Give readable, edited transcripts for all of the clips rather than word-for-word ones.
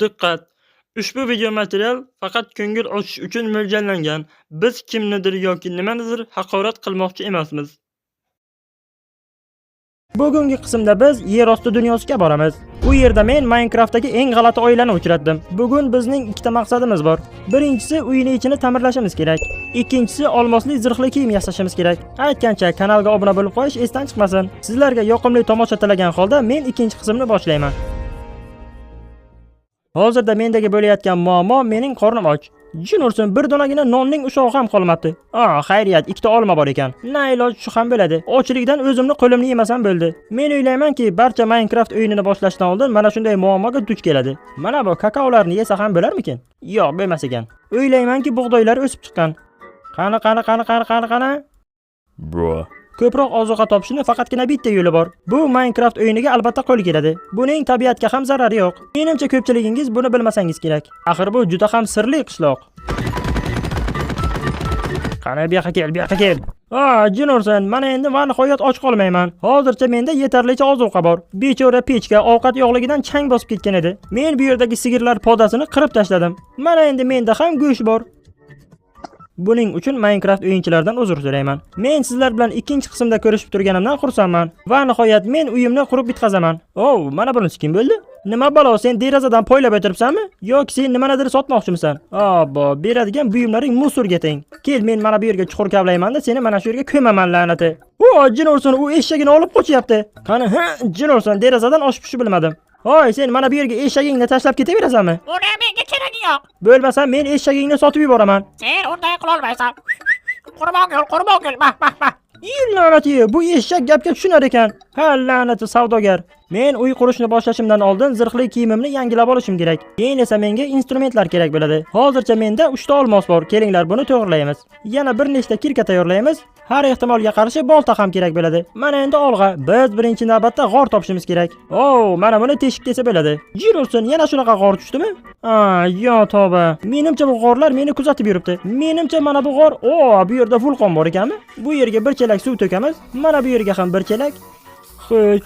Diqqat! Ushbu video material faqat ko'ngil ochish uchun mo'ljallangan. Biz kimnidir yoki nimanidir haqorat qilmoqchi emasmiz. Bugungi qismda biz yer osti dunyosiga boramiz. U yerda men Minecraftdagi eng g'alati oilani uchratdim. Bugun bizning ikkita maqsadimiz bor. Birinchisi uyni ichini ta'mirlashimiz kerak. Ikkinchisi olmosli zirhli kiyim yasashimiz kerak. Aytgancha, kanalga obuna bo'lib qo'yish esdan chiqmasin. Sizlarga yoqimli tomosha tilagan holda men ikkinchi qismni boshlayman. Hozirda mendagi bo'layotgan muammo, mening qornim och. Jin ursin, bir donagina nonning ushog'i ham qolmabdi. Ah, xayriyat, ikkita olma bor ekan. Na iloj, shu ham bo'ladi. Ochlikdan o'zimni qo'limni yemasam bo'ldi. Men o'ylaymanki, barcha Minecraft o'yinini boshlashdan oldin mana shunday muammoga duch keladi. Mana bu kakaolarni yesa ham bo'larmikin? Yo'q, bo'lmas ekan. O'ylaymanki, bug'doylar o'sib chiqqan. Qani, qani, qani, qani, qani, qani? Bruh. Ko'proq ozuqa topishni faqatgina bitta yo'li bor. Bu Minecraft o'yiniga albatta qo'l keladi. Buning tabiatga ham zarari yo'q. Menimcha, ko'pchiligingiz buni bilmasangiz kerak. Axir bu juda ham sirli qishloq. Qani, bu yoqqa kel, bu yoqqa kel. Ah, jin ursin, mana endi va nihoyat och qolmayman. Hozircha menda yetarlicha ozuqa bor. Bechora pechka ovqat yo'qligidan chang bosib ketgan edi. Men bu yerdagi sigirlar podasini qirib tashladim. Mana endi menda ham go'sht bor. Buning uchun Minecraft o'yinchilaridan uzr so'rayman. Men sizlar bilan ikkinchi qismda ko'rishib turganimdan xursandman. Va nihoyat men uyimni qurib bitkazaman. Oh, mana bunisi kim bo'ldi? Nima balo, sen derazadan poylab o'tiribsanmi? Yoki sen nimanidir sotmoqchimisan? Obbo, beradigan buyumlaring мусор ga teng. Kel, men mana bu yerga chuqur kavlayman-da, seni mana shu yerga ko'maman, la'nati. O, jin ursin, u eshagini olib qochyapti. Qani, ha, jin ursin, derazadan oshib tushib bilmadim. Hoy, sen mana bu yerga eshagingni tashlab ketaverasanmi? Uni menga keragi yo'q. Bo'lmasa men eshagingni sotib yuboraman. Sen unday qilolmaysan. Qurbon gul, qurbon gul, bah bah bah. La'nati, bu eshak gapga tushunar ekan. Ha, la'nati savdogar. Men uy qurishni boshlashimdan oldin zirhli kiyimimni yangilab olishim kerak. Keyin esa menga instrumentlar kerak bo'ladi. Hozircha menda 3 ta olmos bor. Kelinglar, buni to'g'rilaymiz. Yana bir nechta кирка tayyorlaymiz. Har ehtimolga qarshi bolta ham kerak bo'ladi. Mana endi olg'a. Biz birinchi navbatda g'or topishimiz kerak. Oh, mana buni teshik desa bo'ladi. Jin ursin, yana shunaqa g'or tushdimi? Ah, yo tavba. Menimcha, bu g'orlar meni kuzatib yuribdi. Menimcha, mana bu g'or, o, bu yerda vulqon bor ekanmi? Bu yerga bir chelak suv to'kamiz. Mana bu yerga ham bir chelak. Xo'sh.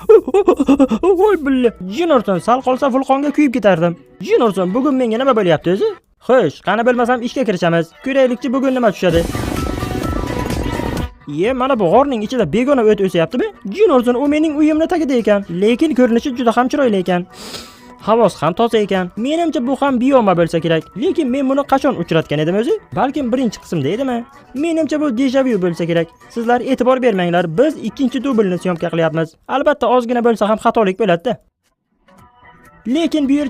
Voy billa. Jin ursin, sal qolsa vulqonga kuyib ketardim. Jin ursin, bugun menga nima bo'lyapti o'zi? Xo'sh, qani bilmasam ishga kirishamiz. Ko'raylikchi, bugun nima tushadi. Iye, mana bu g'orning ichida begona o't o'syaptimi? Jin ursin, u mening uyimni tagida ekan. Lekin ko'rinishi juda ham chiroyli ekan. Havosi ham toza ekan. Menimcha, bu ham bioma bo'lsa kerak. Lekin men buni qachon uchratgan edim o'zi? Balkim birinchi qismda edimi? Menimcha, bu dejavu bo'lsa kerak. Sizlar e'tibor bermanglar, biz ikkinchi dublni съёмка qilyapmiz. Albatta, ozgina bo'lsa ham xatolik bo'ladi-da. Lekin bu yer